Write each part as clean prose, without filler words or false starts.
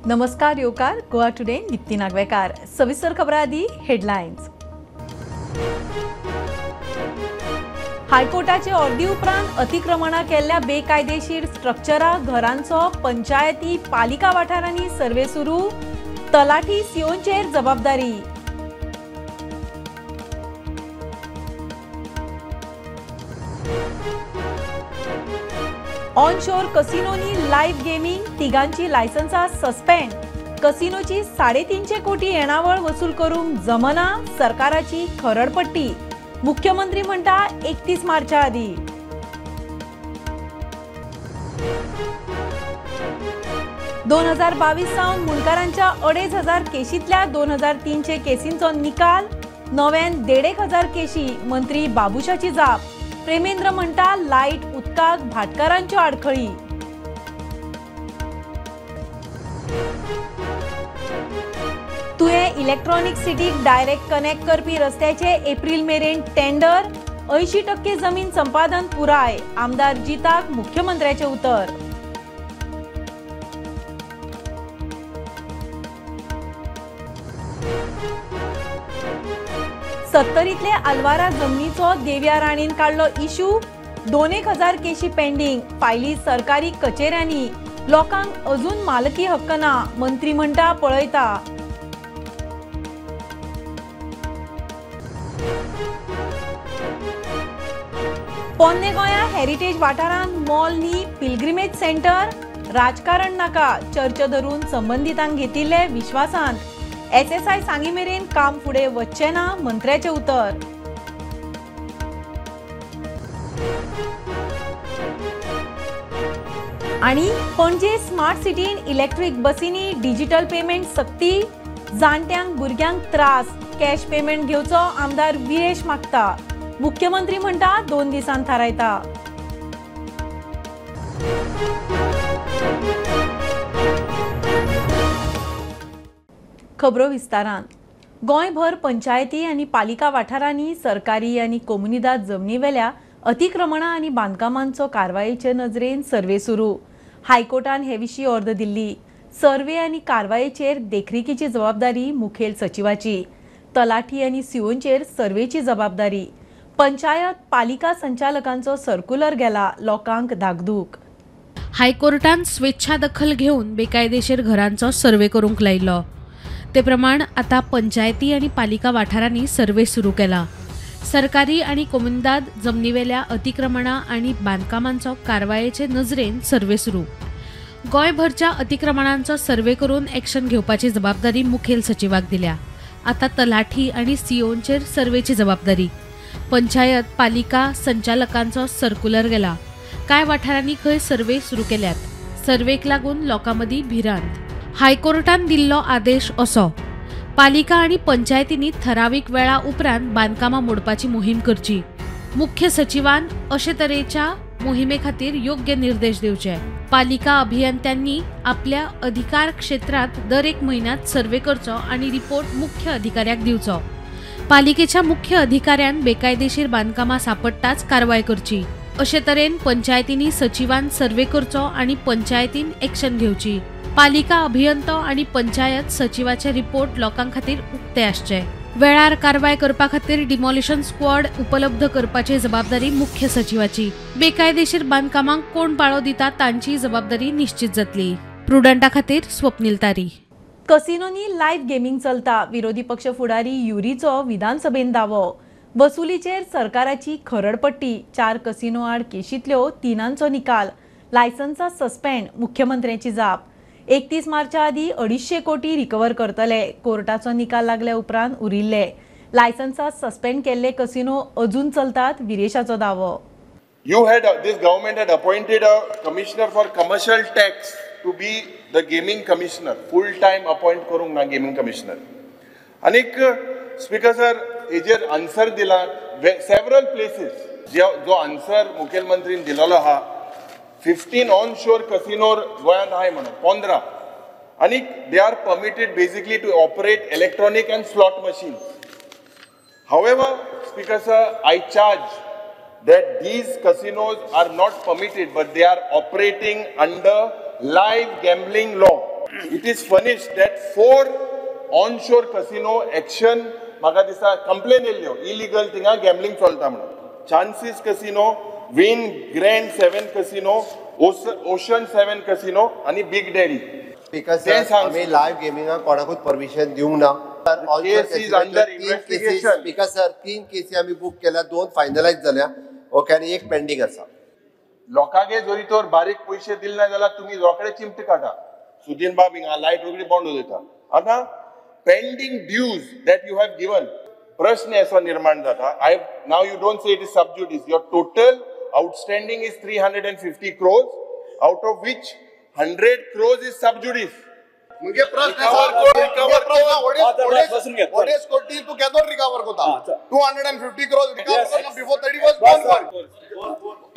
नमस्कार येवकार गोवा टुडे दीप्ती नागवेकार। सविस्तर खबरां आदी हेडलायन्स। हायकोर्टाचे ऑर्दी उपरांत अतिक्रमणा केल्ल्या बेकायदेशीर स्ट्रक्चरा घरांचो पंचायती पालिका वाठारांनी सर्वे सुरू, तलाठी सीओंचेर जबाबदारी। ऑनशोर कसिनोनी लाईव्ह गेमिंग, तिगांची लायसन्सां सस्पेंड, कसिनोची 350 कोटी येणावळ वसूल करूंक जमना, सरकाराची खरडपट्टी, मुख्यमंत्री म्हणटा 31 मार्चा आदी। 2022 सावन मुंडकारांच्या 2500 केशींतल्या 2300 केसींचो निकाल, नव्यान 1500 केशी, मंत्री बाबुशाची जाप। प्रेमेंद्र म्हणटा लायट उदकाक भाटकारांच्यो आडखळी। तुयें इलेक्ट्रॉनिक सिटीक डायरेक्ट कनेक्ट करपी रस्त्याचे एप्रिल मेरेन टेंडर, 80% जमीन संपादन पुराय, आमदार जिताक मुख्यमंत्र्याचें उतर। सत्तरीतले आलवारा जमनीचो देव्या राणीन काडलो इशू, 2000 केशी पेंडींग, फायली सरकारी कचेऱ्यांनी, लोकांक अजून मालकी हक्क ना, मंत्री म्हणटा पळयता। पोन्ने गोंया हेरिटेज वाठारांत मॉल न्ही पिलग्रिमेज सेंटर, राजकारण नाका, चर्च धरून संबंधितांक घेतिल्ले विश्वासांत, एसएसआय सांगी मेरेन काम फुडें वचचें ना, मंत्र्याचें उतर। आनी पणजे स्मार्ट सिटीन इलेक्ट्रीक बसींनी डिजिटल पेमेंट सक्ती, जाणट्यांक भुरग्यांक त्रास, कॅश पेमेंट घेवचो आमदार विरेश मागता, मुख्यमंत्री म्हणटा 2 दिसांत थारायता। खबरो विस्तारान। गोंयभर पंचायती आनी पालिका वाठारांनी सरकारी आनी कोमुनिदाद जमनीवेल्या अतिक्रमणां आनी बांदकामांचो कारवायेचे नजरेन सर्वे सुरू। हायकोर्टान हे विशीं ऑर्द दिल्ली। सर्वे आनी कारवायेचेर देखरेखीची जबाबदारी मुखेल सचिवाची, तलाठी आनी सीओंचेर सर्वेची जबाबदारी। पंचायत पालिका संचालकांचो सर्क्युलर गेला, लोकांक धाकधूक। हायकोर्टान स्वेच्छा दखल घेवन बेकायदेशीर घरांचो सर्वे करूंक लायलो। ते प्रमाण आता पंचायती आनी पालिका वाठारांनी सर्वे सुरू केला। सरकारी आनी कोमुनिदाद जमनीवेल्या अतिक्रमणां आनी बांदकामांचो कारवायेचे नजरेन सर्वे सुरू। गोंयभरच्या अतिक्रमणांचो सर्वे करून एक्शन घेवपाची जबाबदारी मुखेल सचिवाक दिल्या। आता तलाठी आनी सीओंचेर सर्वेची जबाबदारी। पंचायत पालिका संचालकांचो सर्क्युलर गेला। कांय वाठारांनी खंय सर्वे सुरू केल्यात। सर्वेक लागून लोकां मदीं भिरांत। हायकोर्टान दिल्लो आदेश असो, पालिका आनी पंचायतींनी थरावीक वेळा उपरांत बांदकामां मोडपाची मोहीम करची। मुख्य सचिवान अशे तरेच्या मोहिमे खातीर योग्य निर्देश दिवचे। पालिका अभियंत्यांनी आपल्या अधिकार क्षेत्रांत दर एक म्हयन्यांत सर्वे करचो आनी रिपोर्ट मुख्य अधिकाऱ्याक दिवचो। पालिकेच्या मुख्य अधिकाऱ्यान बेकायदेशीर बांदकामां सापडटाच कारवाय करची। अशे तरेन पंचायतींनी सचिवान सर्वे करचो आनी पंचायतीन एक्शन घेवची। पालिका अभियंतो आनी पंचायत सचिवाचे रिपोर्ट लोकां खातीर उक्ते आसचे। वेळार कारवाय करपा खातीर डिमॉलिशन स्क्वॉड उपलब्ध करपाची जबाबदारी मुख्य सचिवाची। बेकायदेशीर बांदकामांक कोण पाळो दिता तांची जबाबदारी निश्चित जातली। प्रुडंटा खातीर स्वप्नील तारी। कसिनोनी लाईव्ह गेमिंग चलता, विरोधी पक्ष फुडारी युरीचो विधानसभेन दावो, वसुलीचेर सरकाराची खरडपट्टी, 4 कसिनो आड केशींतल्यो 3 निकाल, लायसन्सां सस्पेंड, मुख्यमंत्र्याची जाप। 31 मार्चा आदी 250 कोटी रिकवर करतले, कोर्टाचो निकाल लागल्या उपरांत उरिल्ले लायसन्सां सस्पेंड केल्ले कसिनो अजून चलतात, विरेशाचो दावो। You had this government had appointed a commissioner for commercial tax to be the gaming commissioner, full time appoint करूंक ना गेमिंग कमिशनर। आनीक स्पीकर सर हेजेर आन्सर दिला सेवरल प्लेसीस, जो आन्सर मुखेलमंत्रीन दिलेलो आहा 15 ऑनशोर कसिनोर गोंयांत आहाय म्हणून 15, आनीक they are permitted basically to operate electronic and slot machines. However speaker sir, I charge that these casinos are not permitted but they are operating under live gambling law. It is furnished that 4 onshore casino action म्हाका दिसता complain येयल्ल्यो illegal थिंगा gambling चलता म्हणून. Chances casino, Wynn Grand 7 casino, Ocean 7 casino आनी big daddy. Speaker sir, आमी live गेमिंगाक कोणाकूच permission दिवंक ना. स्पीकर सर, 3 केसी आमी बूक केल्या, 2 फायनलायज जाल्या, ओके, आनी 1 पेंडींग आसा. लोकांगे जरी तर बारीक पयशे दिले ना जाल्यार तुमी रोकडे चिमटे काडटा. सुदीन बाब हिंगा लायट रोखडी बंद उडयता. आतां pending dues that you have given, प्रश्न असो निर्माण जाता. I now you don't say it is sub judice. Your total outstanding is 350 crores, out of which 100 crores is sub judice. मुझे प्रश्न तू केदो रिकवर कोता 250 crores recover करना बिफोर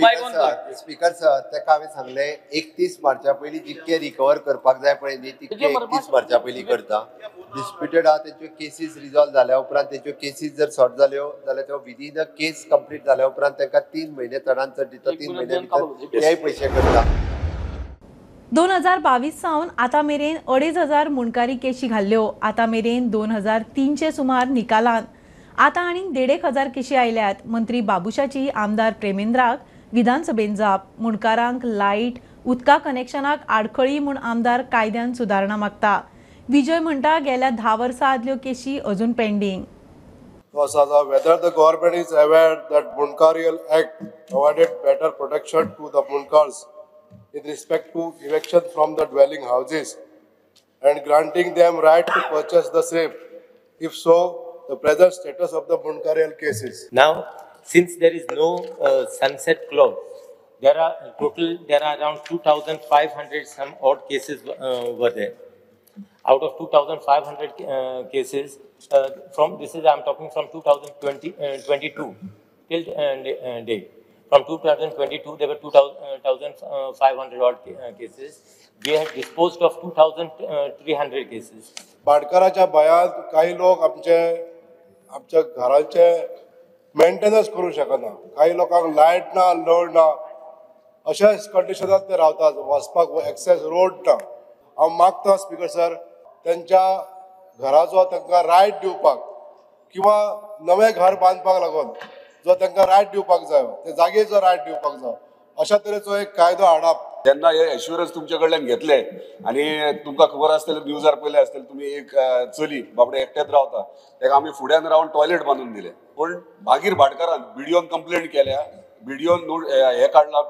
31 स्पीकर सर, ताका हांवें सांगलें 31 मार्चा पयलीं जितके रिकवर करपाक जाय पळय न्ही तितके 31 मार्चा पयलीं करता. डिस्प्युटेड आहा तेंच्यो केसीस रिजॉल्व जाल्या उपरांत तेंच्यो केसीस जर सॉर्ट जाल्यो जाल्यार त्यो विदीन अ केस कंप्लीट जाल्या उपरांत तांकां 3 म्हयने चडान चड दिता, 3 म्हयन्या भितर तेय पयशे करता. 2022 सावन आतां मेरेन 2500 मुंडकारी केशी घाल्ल्यो. आतां मेरेन 2300 सुमार निकालान. आतां आनीक 1500 केशी आयल्यात. मंत्री बाबुशाची आमदार प्रेमेंद्राक विधानसभेन जाप. मुंडकारांक लायट उदका कनेक्शनाक आडखळी म्हूण आमदार कायद्यान सुदारणा मागता. विजय म्हणटा गेल्या 10 वर्सां आदल्यो केशी अजून pending. Whether the government is aware that Mundkarial Act provided better protection to the Mundkars with respect to eviction from the dwelling houses and granting them right to purchase the same? If so, the present status of the Mundkarial cases. Now, since there is no sunset clause, there are around 2,500 some odd cases were there. Out of 2,500 cases, from this is I am talking from 2022 till date. From 2022, there were 2,500 odd cases. We have disposed of 2,300 cases. भाटकाराच्या भंयान काही लोक आमचे आमच्या घराचे maintenance करूं शकना, काही लोकांक लायट ना, नळ ना, अशा कंडिशनात ते रावतात, वचपाक एक्सेस रोड ना. हांव मागता स्पीकर सर, तेंच्या घराचो तांकां रायट दिवपाक किंवा नवें घर बांदपाक लागून जो तांकां रायट दिवपाक जाय, ते जागेचो रायट दिवपाक जाय, अशा तरेचो एक कायदो हाडप. तेन्ना हे एश्युरन्स तुमचे कडल्यान घेतले आनी तुमकां खबर आसतलें, न्यूजार पयले आसतलें, तुमी एक चली बाबडे एकटेच रावता, ताका आमी फुड्यान रावन टॉयलेट बांदून दिलें. पूण मागीर भाटकारान बीडीओन कंप्लेंट केल्या, बीडीओन हे काडला,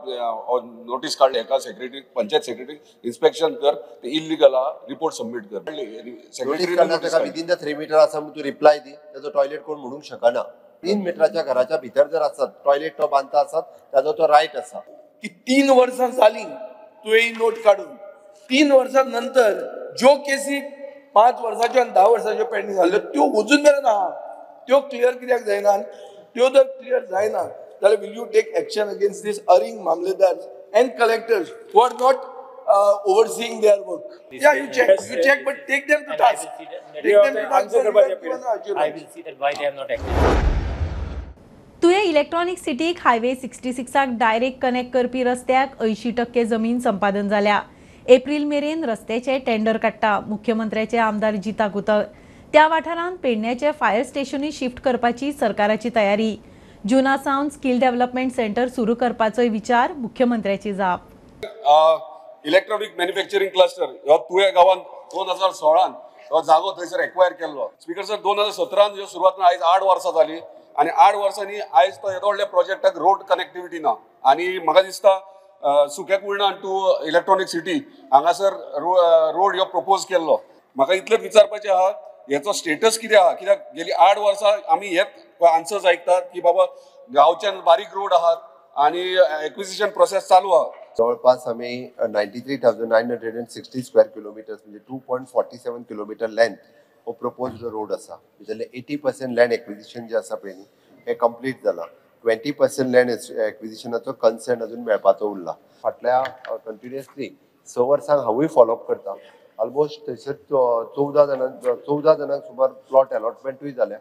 नोटीस काडली हेका सेक्रेटरी, पंचायत सेक्रेटरी, इन्स्पेक्शन कर, ते इल्लीगल आहा, रिपोर्ट सबमीट कर. नोटीस काडला ताका विदीन the 3 metre आसा म्हणून तूं रिप्लाय दी, ताजो टॉयलेट कोण म्हणूंक शकना. 3 मिटराच्या घराच्या भितर जर आसत टॉयलेट तो बांदता आसत ताजो तो रायट आसा. की 3 वर्सां जालीं तुवें नोट काडून, 3 वर्सां नंतर ज्यो केसी 5 वर्साच्यो आनी 10 वर्साच्यो पेंडींग जाल्ल्यो त्यो अजून मेरेन आहा, त्यो क्लियर कित्याक जायना? त्यो जर क्लियर जायना जाल्यार will you take action against this erring mamlatdar and collectors who are not overseeing their work? Yeah, you check, you check, but take them to task. Take them to task. I will see that why they have not acted. तुयें electronic सिटीक highway 66 direct connect करपी रस्त्याक 80% जमीन संपादन जाल्या. एप्रील मेरेन रस्त्याचे tender काडटा. मुख्यमंत्र्याचे आमदार जिता कुतर. त्या वाठारांत पेडण्याचे फायर स्टेशनूय शिफ्ट करपाची सरकाराची तयारी. जुना सावन स्किल डेव्हलपमेंट सेंटर सुरू करपाचोय विचार, मुख्यमंत्र्याची जाप. इलेक्ट्रॉनिक मॅन्युफॅक्चरिंग क्लस्टर ह्यो तुयें गांवांत 2016 हो जागो थंयसर एक्वायर केल्लो. स्पीकर सर, 2017 ह्यो सुरवात, आयज 8 वर्सां जाली आनी 8 वर्सांनी आयज तो येदो व्हडल्या प्रोजेक्टाक रोड कनेक्टिविटी ना. आनी म्हाका दिसता सुक्या कुर्णा टू इलेक्ट्रॉनिक सिटी हांगासर रोड ह्यो प्रपोज केल्लो. म्हाका इतलेंच विचारपाचें आहा, हेचो स्टेटस कितें आहा? कित्याक गेली 8 वर्सां आमी हेच आन्सर्स आयकतात की बाबा गांवच्यान बारीक रोड आहात आनी एक्विजिशन प्रोसेस चालू आहा. जवळपास आमी 93,960 स्क्वेअर किलोमिटर्स म्हणजे 2.47 किलोमिटर लेंथ हो प्रपोज्ड रोड आसा. भितरले 80% लँड एक्विजिशन जे आसा पळय न्ही हें कंप्लीट जालां. 20% लँड एक्विजिशनाचो कन्सेंट अजून मेळपाचो उरला. फाटल्या कंटिन्युअसली 6 वर्सांक हांवूय फॉलोअप करता. ऑलमोस्ट थंयसर 14 जाणांक सुमार प्लॉट अलॉटमेंटूय जाल्या.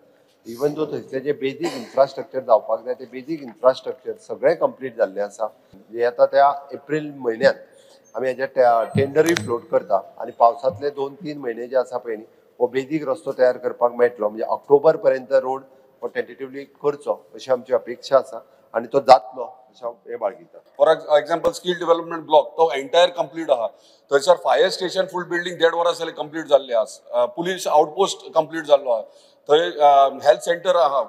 इवन दो थंयसरलें जें बेजीक इन्फ्रास्ट्रक्चर जावपाक जाय तें बेजीक इन्फ्रास्ट्रक्चर सगळें कंप्लीट जाल्लें आसा. म्हणजे आतां त्या एप्रील म्हयन्यांत आमी हेजे टेंडरूय फ्लोट करता आनी पावसांतले 2-3 म्हयने जे आसा पळय न्ही हो बेजीक रस्तो तयार करपाक मेळटलो. म्हणजे ऑक्टोबर पर्यंत रोड हो टेंटेटिवली करचो अशी आमची अपेक्षा आसा आनी तो जातलो अशें हांव हें बाळगिता. For example skill development block तो एंटायर कंप्लीट आहा. थंयसर फायर स्टेशन फूल बिल्डींग 1.5 वरां जालें कंप्लीट जाल्ली आसा. पुलीस आउटपोस्ट कंप्लीट जाल्लो आहा. थंय हेल्थ सेंटर आहा,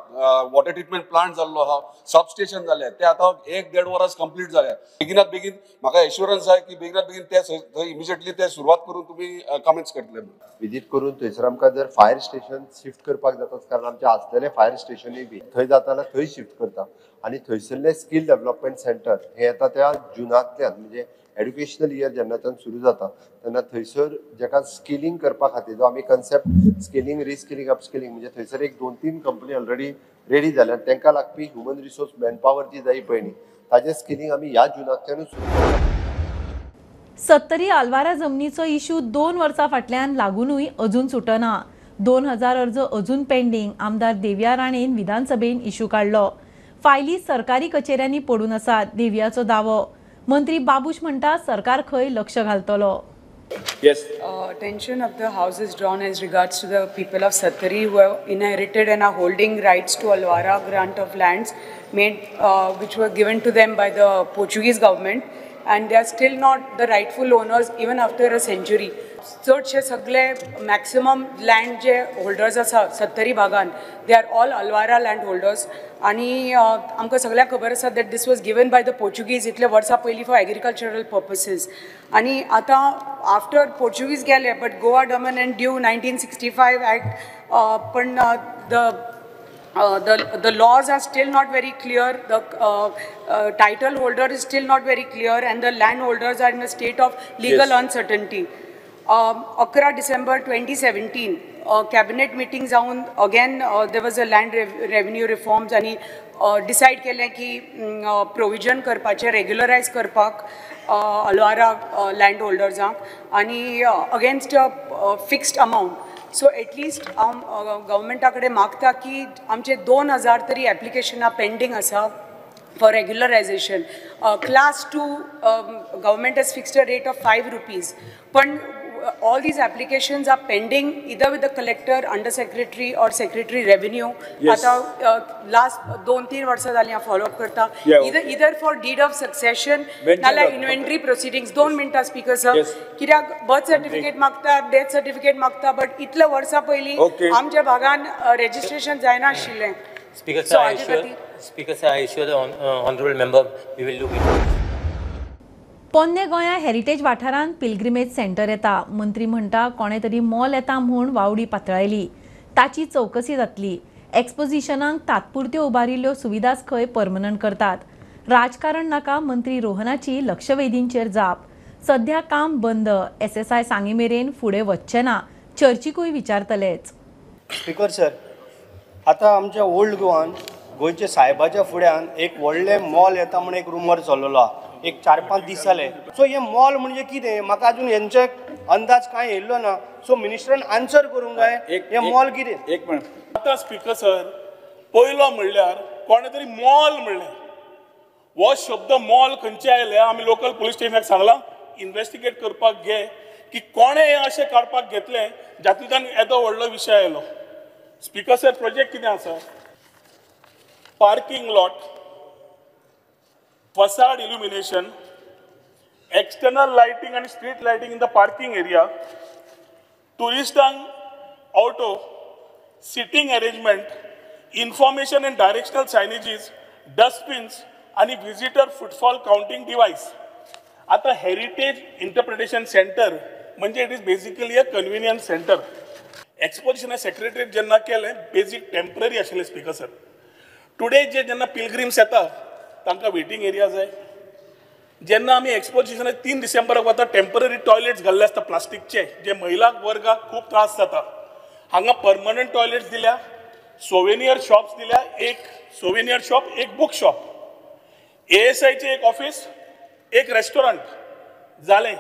वॉटर ट्रिटमेंट प्लांट जाल्लो आहा, सब स्टेशन जालें, ते आतां 1-1.5 वरां कंप्लीट जालें. बेगिनात बेगीन म्हाका एश्योरन्स जाय की बेगिनात बेगीन ते थंय इमिजिएटली ते सुरवात करून तुमी कमेंट्स करतले. विजीट करून थंयसर आमकां जर फायर स्टेशन शिफ्ट करपाक जाता, कारण आमचें आसलेलें फायर स्टेशनूय बी थंय जाता जाल्यार थंय शिफ्ट करता आनी थंयसरलें स्कील डेव्हलपमेंट सेंटर हें येता त्या जुनांतल्यान म्हणजे एड्युकेशनल इयर जेन्नाच्यान सुरू जाता तेन्ना थंयसर जेका स्किलिंग करपा खातीर जो आमी कन्सेप्ट स्किलिंग रिस्किलिंग अपस्किलिंग म्हणजे थंयसर एक 2-3 कंपनी ऑलरेडी रेडी जाल्यान तांकां लागपी ह्युमन रिसोर्स मॅनपावर जी जाय पळय न्ही ताजें स्किलिंग आमी ह्या जुनांतल्यानूच सुरू करता. सत्तरी आलवारा जमनीचो इशू 2 वर्सां फाटल्यान लागुनूय अजून सुटना. 2000 अर्ज अजून पेंडींग. आमदार देविया राणेन विधानसभेन इशू काडलो. फायली सरकारी कचेऱ्यांनी पडून आसात देवियाचो दावो. मंत्री बाबूश म्हणटा सरकार खंय लक्ष घालतलो. Yes. Attention of the house is drawn as regards to the people of Sattari who have inherited and are holding rights to Alwara grant of lands made which were given to them by the Portuguese government, and they are still not the rightful owners even after a century. चडशे सगळे maximum land जे holders आसा सत्तरी भागान they are all Alwara land holders. आनी आमकां सगळ्यांक खबर आसा that this was given by the Portuguese इतले वर्सां पयलीं फॉर एग्रीकल्चरल पर्पसीस. आनी आतां आफ्टर पोर्चुगीज गेले but Goa Daman and Diu 1965 act पण the laws are still not very clear, the title holder is still not very clear, and the land holders are in a state of legal uncertainty. 11 December 2017 cabinet meeting जावन again there was a land revenue reforms आनी decide केलें की provision करपाचें रेग्युलरायज करपाक अलवारा land होल्डर्सांक आनी against a fixed amount. So at least हांव गव्हर्मेंटा कडेन मागता की आमचे 2000 तरी एप्लिकेशनां पेंडींग आसा for regularisation. Class 2 government has fixed a rate of 5 rupees पण all these applications are pending either with the collector, under secretary or secretary revenue. Yes. आता last 2-3 वर्षां जालीं हांव फॉलो अप करता. Either for deed of succession नाल्यार inventory proceedings. 2 मिनटां speaker sir. कित्याक birth certificate मागता, डेथ सर्टिफिकेट मागता, बट इतले वर्सां पयलीं आमच्या भागान registration जायनाशिल्लें. Speaker sir, I assure the honorable member we will look into it. पोन्ने गोंया हेरिटेज वाठारांत पिलग्रिमेज सेंटर येता. मंत्री म्हणटा कोणे तरी मॉल येता म्हूण वावडी पातळायली, ताची चवकशी जातली. एक्सपोजिशनाक तात्पुरत्यो उबारिल्ल्यो सुविधाच खंय परमनंट करतात. राजकारण नाका मंत्री रोहनाची लक्षवेधींचेर जाप. सध्या काम बंद, एसएसआय सांगी मेरेन फुडें वचचें ना, चर्चीकूय विचारतलेच. स्पीकर सर, आतां आमच्या ओल्ड गोवान गोंयच्या सायबाच्या फुड्यान एक व्हडलें मॉल येता म्हूण एक रुमर चल्लेलो आहा. एक 4-5 दीस जाले. सो हे मॉल म्हणजे कितें म्हाका अजून हेंचे अंदाज कांय येयल्लो ना. सो मिनिस्टरान आन्सर करूंक जाय हे मॉल कितें. एक मिनट. आतां स्पीकर सर, पयलो म्हणल्यार कोणे तरी मॉल म्हणलें, हो शब्द मॉल खंयचे आयले आमी लोकल पुलीस स्टेशनाक सांगलां इन्वेस्टिगेट करपाक घे की कोणे हें अशें काडपाक घेतलें जातूंतल्यान येदो व्हडलो विशय आयलो. स्पीकर सर, प्रोजेक्ट कितें आसा? Parking lot, facade illumination, external lighting and street lighting in the parking area, touristank auto, sitting arrangement, information and directional signages, dustbins आणि visitor footfall counting device. आता हेरिटेज इंटरप्रिटेशन सेंटर म्हणजे it is basically a convenience centre. Exposition secretariat जेन्ना केलें basic temporary आशिल्लें speaker sir. Today जे जेन्ना pilgrims येता तांकां waiting area जाय. जेन्ना आमी एक्सपोजिशनाक 3 डिसेंबराक वता टेम्पररी टॉयलेट्स घाल्ले आसता प्लास्टिकचे, जे महिला वर्गाक खूब त्रास जाता. हांगा परमनंट टॉयलेट्स दिल्या, सोवेनियर शॉप्स दिल्या, एक सोवेनियर शॉप, एक बूक शॉप, एएसआयचें एक ऑफिस, एक रेस्टॉरंट जालें.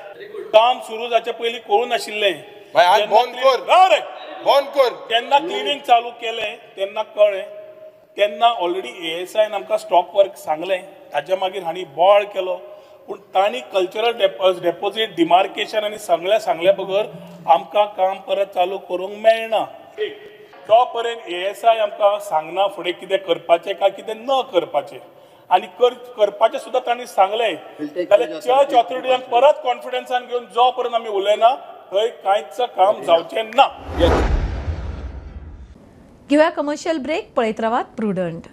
काम सुरू जावचे पयलीं कळूं नाशिल्लें. जेन्ना क्लिनींग चालू केलें तेन्ना कळ्ळें, तेन्ना ऑलरेडी एएसआयन आमकां स्टॉप वर्क सांगलें. ताच्या मागीर हांणी बोवाळ केलो, पूण तांणी कल्चरल डेपोजीट डिमार्केशन आनी सगळ्या सांगल्या बगर आमकां काम परत चालू करूंक मेळना. एक तो पर्यंत एएसआय आमकां सांगना फुडें कितें करपाचें काय कितें न करपाचें, आनी करपाचें सुद्दां तांणी सांगलें जाल्यार चर्च ऑथॉरिटीक परत कॉन्फिडन्सान घेवन जो पर्यंत आमी उलयना थंय कांयच काम जावचें ना. घेवया कमर्शियल ब्रेक. पळयत रावात प्रुडंट.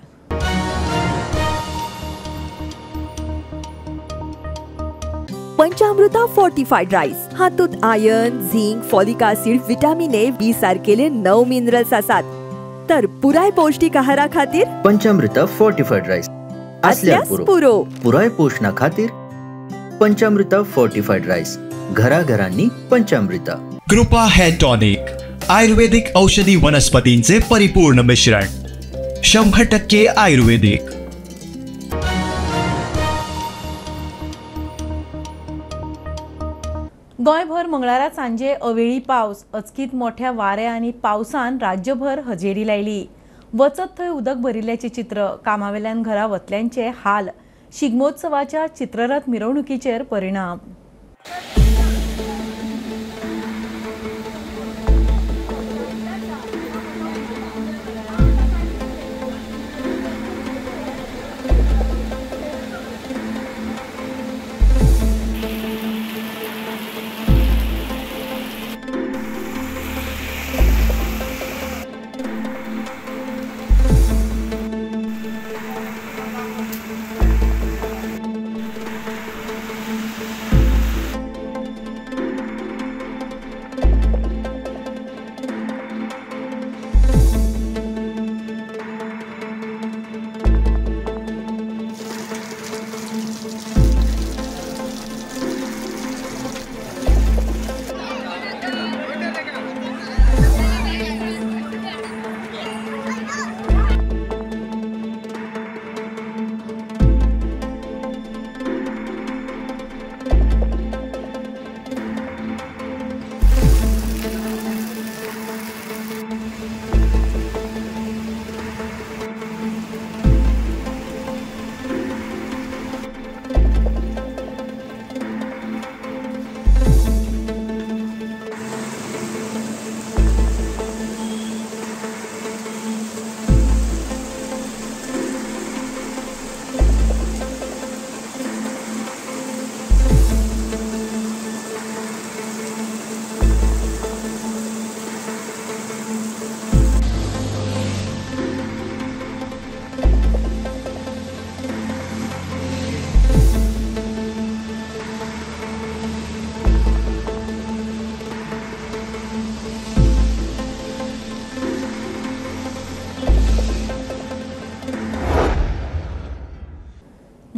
पंचामृता फोर्टिफाईड राईस हातूंत iron, zinc, folic acid, vitamin A, B सारकेले 9 मिनरल्स आसात. तर पुराय पौष्टिक आहारा खातीर पंचामृता फोर्टिफाईड राईस असल्यार पुरो. पुराय पोषणा खातीर पंचामृता फोर्टिफाईड राईस, घराघरांनी पंचामृता. कृपा हेअर टॉनिक, आयुर्वेदिक औषधी वनस्पतींचे परिपूर्ण मिश्रण, 100% आयुर्वेदिक. गोंयभर मंगळारा सांजे अवेळी पावस, अचकीत मोठ्या वाऱ्या आनी पावसान राज्यभर हजेरी लायली. वचत थंय उदक भरिल्ल्याचें चित्र, कामावेल्यान घरा वतल्यांचे हाल, शिगमोत्सवाच्या चित्ररथ मिरवणुकीचेर परिणाम.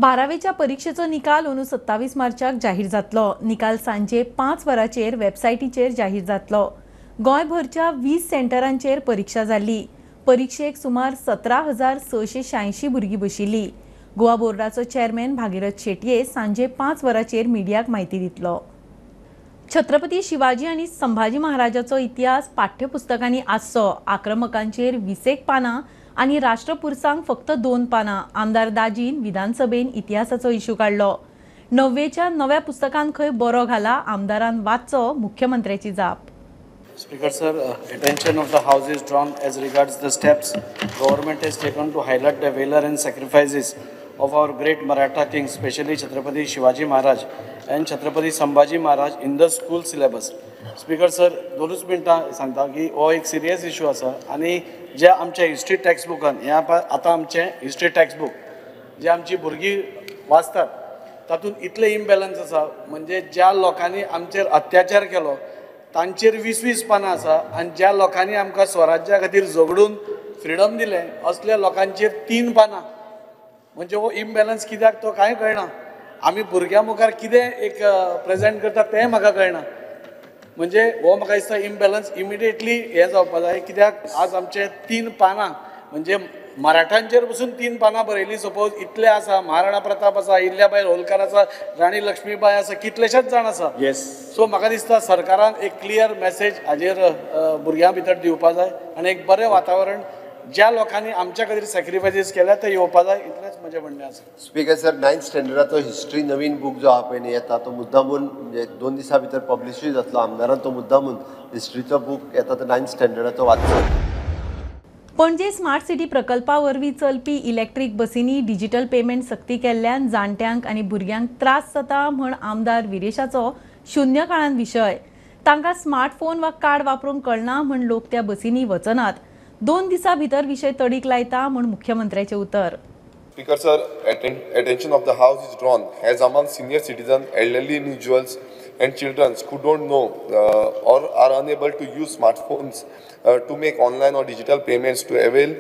बारावेच्या परीक्षेचो निकाल अंदू 27 मार्चाक जाहीर जातलो. निकाल सांजे 5 वरांचेर वेबसायटीचेर जाहीर जातलो. गोंयभरच्या 20 सेंटरांचेर परीक्षा जाल्ली. परीक्षेक सुमार 17,686 भुरगीं बशिल्ली. गोवा बोर्डाचो चेअरमॅन भागीरथ शेटये सांजे 5 वरांचेर मिडियाक म्हायती दितलो. छत्रपती शिवाजी आनी संभाजी महाराजाचो इतिहास पाठ्यपुस्तकांनी आसचो. आक्रमकांचेर 20 पानां आनी राष्ट्रपुरसांक फक्त 2 पानां. आमदार दाजीन विधानसभेन इतिहासाचो इशू काडलो. 90च्या नव्या पुस्तकान खंय बरो घाला, आमदारान वाचचो, मुख्यमंत्र्याची जाप. Speaker sir, attention of the house is drawn as regards the steps government has taken to highlight the valour and sacrifices of our great Maratha king, specially Chhatrapati Shivaji Maharaj and Chhatrapati Sambhaji Maharaj in the school syllabus. Speaker sir, 2 मिनटां सांगता की हो एक serious issue आसा आनी जे आमच्या history text बुकान ह्या आतां आमचें हिस्ट्री टेक्स्ट बूक जे आमची भुरगीं वाचतात तातूंत इतलें इम्बॅलन्स आसा, म्हणजे ज्या लोकांनी आमचेर अत्याचार केलो तांचेर 20-20 पानां आसा आनी ज्या लोकांनी आमकां स्वराज्या खातीर झगडून फ्रिडम दिलें असल्या लोकांचेर 3 पानां. म्हणजे हो इम्बॅलन्स कित्याक तो कांय कळना. आमी भुरग्यां मुखार कितें एक प्रेजेंट करता तें म्हाका कळना. म्हणजे हो म्हाका दिसता इम्बॅलन्स इमिडिएटली हें जावपा जाय, कित्याक आज आमचे 3 पानां म्हणजे मराठांचेर पसून 3 पानां बरयलीं सपोज इतले आसा, महाराणा प्रताप आसा, अहिल्याबाई होलकर आसा, राणी लक्ष्मीबाई आसा, कितलेशेच जाण आसा. येस, सो म्हाका दिसता सरकारान एक क्लियर मॅसेज हाजेर भुरग्यां भितर दिवपा जाय आनी एक बरें वातावरण ज्या लोकांनी आमच्या खातीर सॅक्रिफायसीस केल्या ते येवपा जाय, इतलेंच म्हजें म्हणणें आसा. स्पीकर सर, 9th स्टँडर्डाचो हिस्ट्री नवीन बूक जो आहा पळय न्ही येता तो मुद्दामून म्हणजे 2 दिसां भितर पब्लिशूय जातलो. आमदारान तो मुद्दामून हिस्ट्रीचो बूक येता तो 9th स्टँडर्डाचो वाचचो. पणजे स्मार्ट सिटी प्रकल्पा वरवीं चलपी इलेक्ट्रीक बसींनी डिजिटल पेमेंट सक्ती केल्ल्यान जाणट्यांक आनी भुरग्यांक त्रास जाता म्हण आमदार विरेशाचो शून्य काळान विशय. तांकां स्मार्टफोन वा कार्ड वापरूंक कळना म्हण लोक त्या बसींनी वचनात. 2 दिसां भितर विशय तडीक लायता म्हण मुख्यमंत्र्याचें उतर. Speaker sir, attention of the house is drawn as among senior citizens, elderly individuals and children who don't know or are unable to use smartphones to make online or digital payments to avail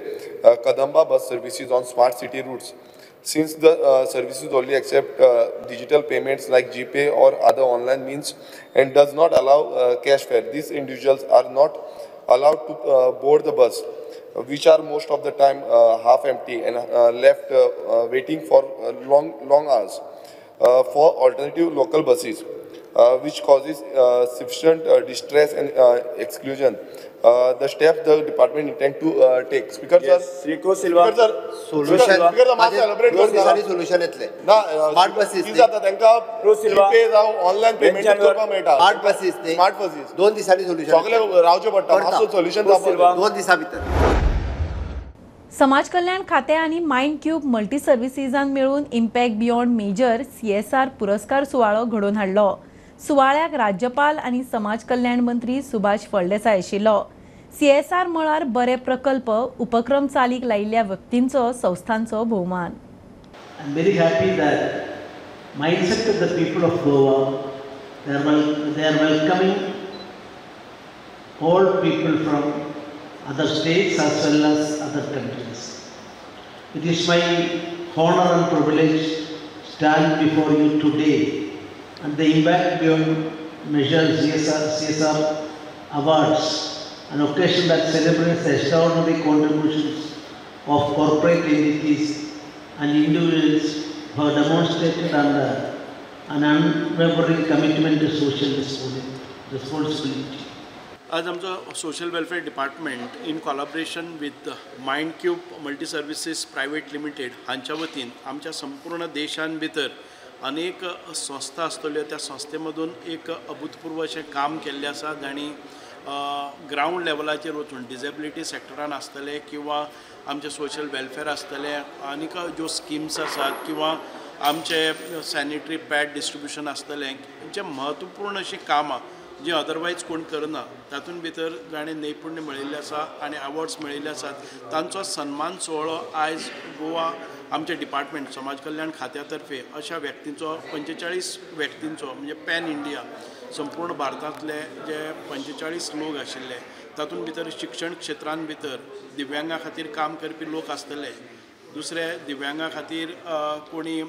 Kadamba bus services on smart city routes. Since the services only accept digital payments like GPay or other online means and does not allow cash fare, these individuals are not allowed to board the bus, which are most of the time half empty and left waiting for long hours for alternative local buses, which causes sufficient distress and exclusion. The steps the department intend to take. Speaker sir, Silva. Speaker sir, solution. Speaker sir, मातशें elaborate करता. Solution येतलें. ना, smart बसीस कितें जाता तांकां GPay जावं online payment करपाक मेळटा. स्मार्ट बसीस न्ही, स्मार्ट बसीस 2 दिसांनी सोल्युशन. सगळें रावचें पडटा, मातसो सोल्युशन जावपाक 2 दिसां भितर. समाज कल्याण खातें आनी मायंड क्यूब मल्टी सर्विसीसान मेळून इम्पॅक्ट बियॉन्ड मेजर CSR पुरस्कार सुवाळो घडोवन हाडलो. सुवाळ्याक राज्यपाल आनी समाज कल्याण मंत्री सुभाष फळदेसाय आशिल्लो. CSR मळार बरे प्रकल्प उपक्रम चालीक लायिल्ल्या व्यक्तींचो संस्थांचो भोवमान. I am very happy that mindset of the people of Goa, they are welcoming all people from other states as well as other countries. It is my honor and privilege to stand before you today and the Impact Beyond Measure CSR Awards, an occasion that celebrates the extraordinary contributions of corporate entities and individuals who have demonstrated an unwavering commitment to social responsibility. आज आमचो social welfare department in collaboration with Mind Cube Multi Services Private Limited हांच्या वतीन आमच्या संपूर्ण देशान भितर अनेक संस्था आसतल्यो, त्या संस्थेमधून एक अभूतपूर्व अशें काम केल्लें आसा जांणी ग्रावंड लेवलाचेर वचून डिजेबिलिटी सेक्टरान आसतले किंवा आमचें सोशल वेलफेअर आसतलें, आनीक ज्यो स्किम्स आसात किंवा आमचे सॅनिटरी पॅड डिस्ट्रिब्युशन आसतलें, जें म्हत्वपूर्ण अशीं कामां जी अदरवायज कोण करना तातूंत भितर जाणें नैपुण्य मेळिल्लें आसा आनी अवॉर्ड्स मेळिल्ले आसात तांचो सन्मान सुवाळो आयज गोवा आमचें डिपार्टमेंट समाज कल्याण खात्या तर्फे अशा व्यक्तींचो 45 व्यक्तींचो म्हणजे पॅन इंडिया संपूर्ण भारतांतले जे 45 लोक आशिल्ले तातूंत भितर शिक्षण क्षेत्रान भितर दिव्यांगा खातीर काम करपी लोक आसतले, दुसरे दिव्यांगा खातीर कोणी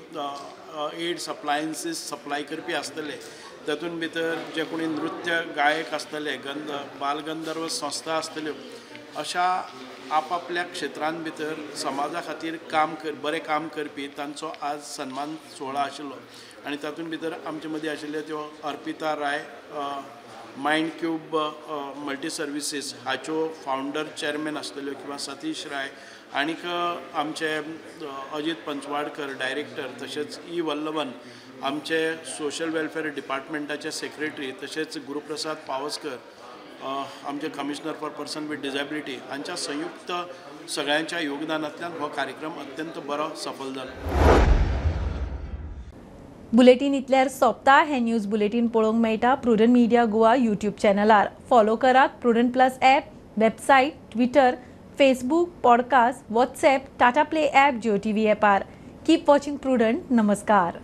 एड्स अप्लायन्सीस सप्लाय करपी आसतले, तातूंत भितर जे कोणी नृत्य गायक आसतले, बालगंधर्व संस्था आसतल्यो, अशा आपापल्या क्षेत्रान भितर समाजा खातीर काम बरें काम करपी तांचो आज सन्मान सुवाळो आशिल्लो. आनी तातूंत भितर आमचे मदीं आशिल्ल्यो त्यो Arpita Rai, Mind Cube Multi Services हाच्यो फावंडर चेअरमॅन आसतल्यो किंवा सतीश राय आनीक आमचे अजीत पंचवाडकर डायरेक्टर, तशेंच ई वल्लभन आमचे सोशल वेलफेअर डिपार्टमेंटाचे सेक्रेटरी, तशेंच गुरुप्रसाद पावसकर आमचे commissioner for person with disability हांच्या संयुक्त सगळ्यांच्या योगदानांतल्यान हो कार्यक्रम अत्यंत बरो सफल जालो. बुलेटीन इतल्यार सोंपता. हें न्यूज बुलेटीन पळोवंक मेळटा प्रुडंट मिडिया गोवा यूट्यूब चॅनलार. फॉलो करात Prudent Plus app, website, Twitter, Facebook, podcast, WhatsApp, Tata Play app, Jio TV ॲपार. Keep watching prudent. नमस्कार.